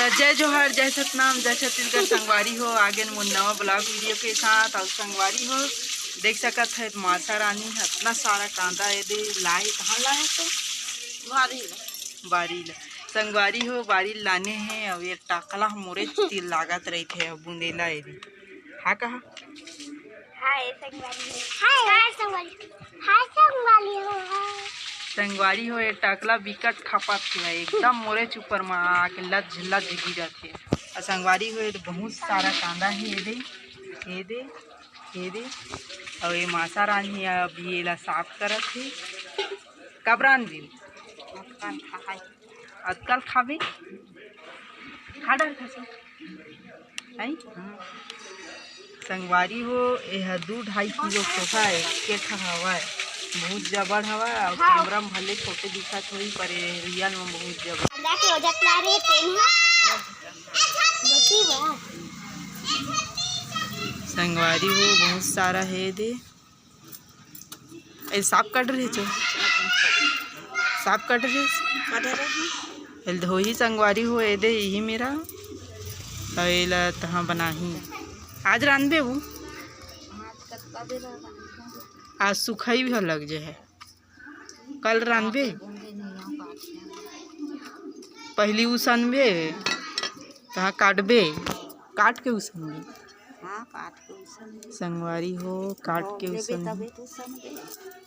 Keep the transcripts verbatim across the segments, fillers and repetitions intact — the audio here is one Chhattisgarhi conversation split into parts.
जय जोहार, जय सतनाम, जय छत्तीसगढ़। संगवारी हो, आगेन मोर नवा vlog video के साथ। अउ संगवारी हो, देख सकत है मासा रानी ह अतना सारा कांदा एदे लाए, कहाँ लाए तो? बारी ला। बारी ला। संगवारी हो, बारी लाने हे। अउ ये टाकला ह मोरे तीर लागत रहिथे, अउ बुंदेला एदे। हाँ कहा? हाय संगवारी हो। हाय, हाय संगवारी। हाय संगवारी हो, हाय। संगवारी हो, ये टकला बिकट खपत हे, एकदम मोरेच ऊपर म आके लज लज गिरत हे। अउ संगवारी हो, ये तो बहुत सारा कांदा हे, ये दे, ये दे, ये दे। अउ ये मासा रानी अभी एला साफ करत हे। कब रांधबे? अतकन खाबे। खा डर खसी। हैं? संगवारी हो, एह दू ढाई किलो खोखा है, के ठा हवय। बहुत जबड़ हवय, अउ हाँ। कैमरा में भले छोटे दिखत होही, पर ये रियल में बहुत जबड़। कांदा के ओजत ला रे, तेन ह। गति बा। संगवारी हो, बहुत सारा है दे। ए, सांप काट रहे छो। सांप काट रहे। काट रहे। एल धोही संगवारी हो, ए दे, यही मेरा। अउ एला तहाँ बनाही। आज रांधबे वो? आज सुखाई भी लग जे है। कल रांधबे? पहली उसनबे, तहाँ काटबे, काट के उसनबे। हाँ, काट के उसनबे। संगवारी हो, काट के उसनबे।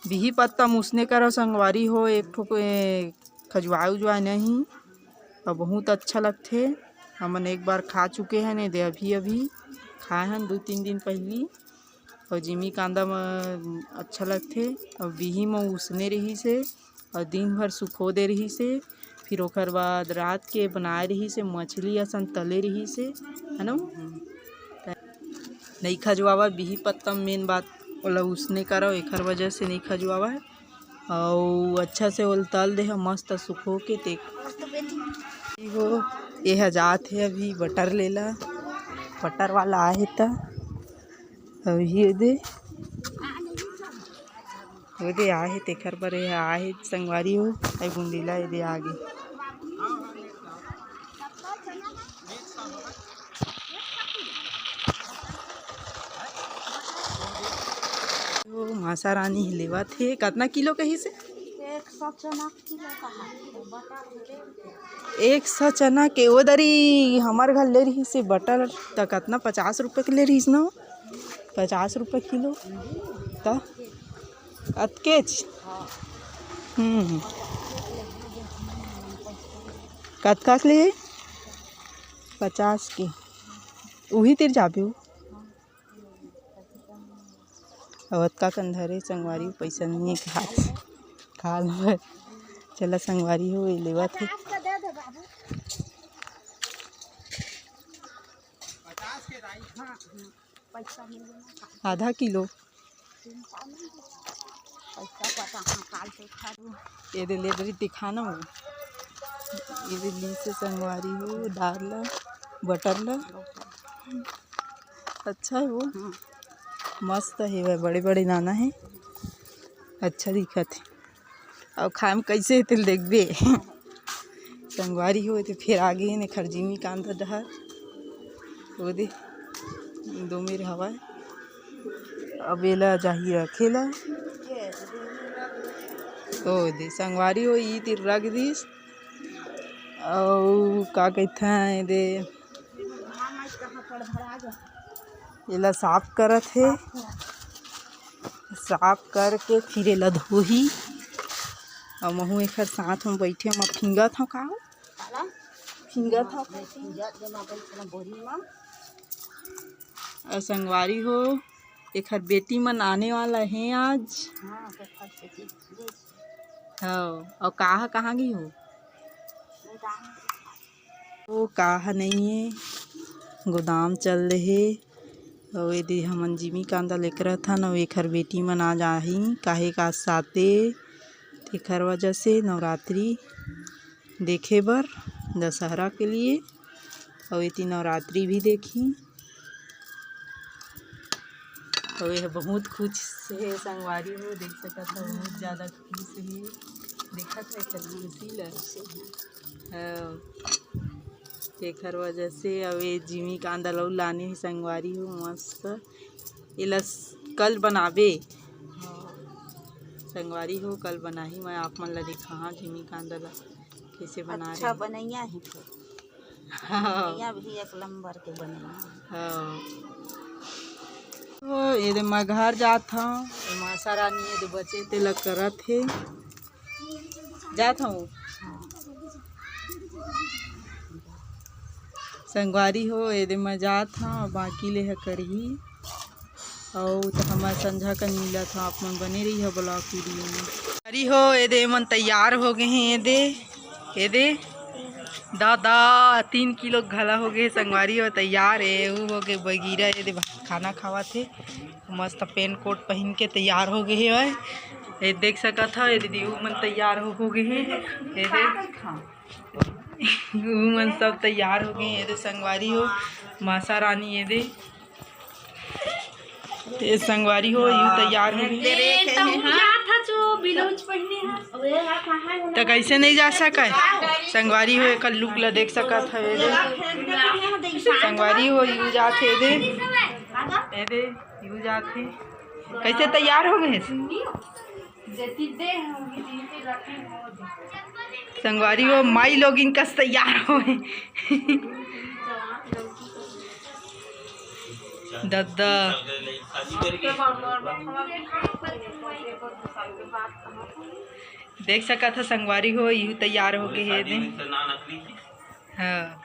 बिही पत्ता म उसने करो संगवारी हो, एक ठो ए, खजुआए उजुआए नहीं, अउ बहुत अच्छा लगथे। हमन एक बार खा चुके हन, ए दे अभी अभी खाए हन दू तीन दिन पहिली। अउ जिमी कांदा म अच्छा लगथे। अउ बिही म उसने रहिस हे अउ दिन भर सुखो दे रहिस हे। फिर ओकर बाद रात के बनाए रहिस हे, मछली असन तले रहिस हे, है ना? नइ खजुआवा बिही पत्ता म, मेन बात ओला उसने करव, एखर वजह से नइ खजुआवा। अउ अच्छा से ओला तल दे ह मस्त सुखो के। ते हो, ये ह जात हे अभी बटर लेला, बटर वाला आहे त अभी ये दे, वो दे आहे, तेखर बर ये आहे संगवारी हो। अई बुंदीला ये दे आगे। ओ, मासा रानी ह लेवत हे। कतना किलो कहिस हे? एक सौ चना किलो कहा। एक सौ चना के ओ दरी हमर घर ले रहिस हे बटर, त कतना, पचास रुपये के ले रहिस न? पचास रुपये किलो। त अतकेच। हम्म। कतका के ले? पचास के। उही तीर जाबे हो। अब अतका कन धरे संगवारी, पइसा नइ हे, खा, खा ले। चला संगवारी हो, ये लेवत हे। आधा किलो। ये दे ले दरी दिखाना हो। ये दे ली से संगवारी हो, दाल ला, बटर ला। अच्छा हे वो। हम्म। मस्त हे, वह बड़े बड़े दाना हे, अच्छा दिखत हे। अउ खाए म कइसे हे तेल देखबे। संगवारी हो, ते फेर आगे हे ने खरजीमी कांदा डहर। वो दे, दो मेर हवय। अब एला जाही रखे ला। ओ दे, संगवारी हो, ई तीर रख दिस। अउ का कहिथे, ए दे, एला साफ करत हे, साफ करके फिर एला धोही। अउ महू एखर साथ म बइठे म फिंगत हव का? फिंगत हव का? अउ संगवारी हो, एखर बेटी मन आने वाला हे आज। हव, अउ का ह कहाँ गे हो? ओ, का ह नइ हे, गोदाम चल दे हे। अउ एदे हमन जिमी कांदा लेकरत हन, अउ एखर बेटी मन आ जाही, काहे का साते, तेखर वजह से नवरात्रि देखे बर, दशहरा के लिए। अउ एती नवरात्रि भी देखही। अउ ये बहुत खुश हे संगवारी हो, देख सकत हो, बहुत ज्यादा खुश हे। देखत हे एकर खुशी ल। हाँ। तेखर वजह से अब ये जिमी कांदा ल लाने हे संगवारी हो, मस्त। एला स-, कल बनाबे। हाँ। संगवारी हो, कल बनाही, मैं आप मन ला दिखाहा जिमी कांदा ला कैसे बना अच्छा रहे। बनैया ही थे। हाँ। बनैया भी एक नंबर के बनैया। हाँ। ओ, ये दे मैं घर जात हूँ, मासा रानी ये दे बचे तेला करत हे। जात हूँ। संगवारी हो, एदे मैं जात हूँ, बाकी ले ह करही। अउ त हमर संझा कन मिलत हूँ, आप मन बने रही हो vlog video में। संगवारी हो, एदे मन तैयार हो गए हैं, एदे, एदे दादा तीन किलो घला हो गए संगवारी हो तैयार। ए, ऊ हो गए बगीरा, एदे खाना खावत हे। मस्त पेंट कोट पहिन के तैयार हो गए हे। ये देख सकत हव, ये दीदी ऊ मन तैयार हो, हो गए हे। ये देख, ऊ मन सब तैयार हो गए हे। ये दे संगवारी हो, मासा रानी, ये दे, ये संगवारी हो, यू तैयार हो गए। ये तब जात ह जो ब्लाउज पहिने ह। त कैसे नहीं जा सके? संगवारी हो, एकर look ला देख सकत हव। ये दे संगवारी हो, यू जात हे, ये दे, ये दे। यू जात हे। कैसे तैयार हो गए? संगवारी हो, माई लोगिन कस तैयार हो गए। दद्दा। देख सकत ह संगवारी हो, यू तैयार हो गए हे दे। हाँ।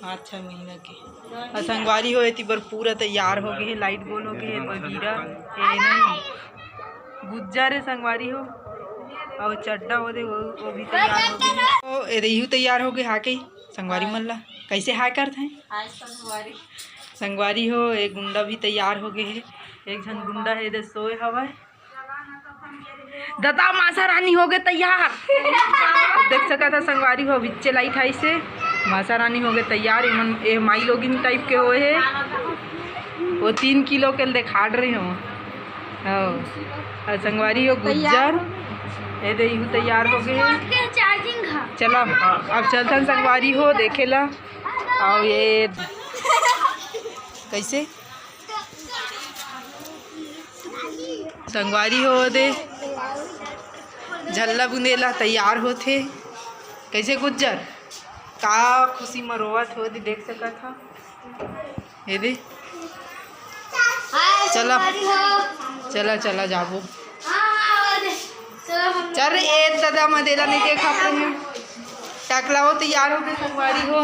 पाँच छः महीना के। अउ संगवारी हो, एती बर पूरा तैयार हो गए हे, light गोल हो गए हे, बगीरा, ए नहीं, गुज्जर हे संगवारी हो, अउ चड्डा हो दे, वो, वो भी तैयार हो गए हे। ओ, ए दे, यू तैयार हो गए, हाके संगवारी मन ला, कैसे हाय करत हैं? हाय संगवारी। संगवारी हो, एक गुंडा भी तैयार हो गए हे, एक झन गुंडा हे दे सोए हवय। ददा मासा रानी हो गए तैयार। देख सकत ह संगवारी हो, बिच्चे लाइट आई से मासा रानी हो गए तैयार। एमन ए माई लोगिन type के होए हे, वो तीन किलो के देखाड़ रहे हो। हाँ। अउ संगवारी हो गुज्जर, ए दे इहू तैयार हो गए। चला, अब चलथन संगवारी हो देखे ला। अउ ये कैसे संगवारी हो दे, झल्ला बुंदे ला तैयार होथे। कैसे गुज्जर, का खुशी म रोवत हो दे, देख सकत ह। ये दे, चला, चला, चला जाबो। चल रे, ए ददा, मैं देला नहीं देखा अपने। टकला हो तैयार हो गए संगवारी हो।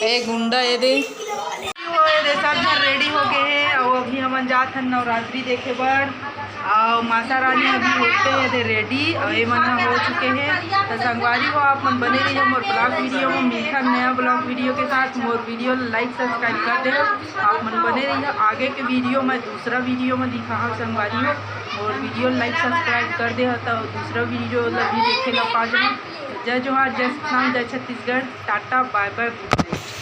ए गुंडा, ए दे। हो, ए दे, सब झन ready हो गए हे। अउ अभी हमन जात हन नवरात्रि देखे बर। अउ माता रानी अभी होते हे दे ready। अउ ए मन ह हो चुके हे। त संगवारी हो, आप मन बने रहिए मोर vlog video में। मिलथन नया vlog video के साथ। मोर video like subscribe कर दे। आप मन बने रहिए। आगे के video में, दूसरा video में दिखाहूँ संगवारी हो। मोर video like subscribe कर दे, त दूसरा video ला भी देखे ला पा जाओ। जय जोहार, जय सतनाम, जय Chhattisgarh. Tata, bye bye, good night।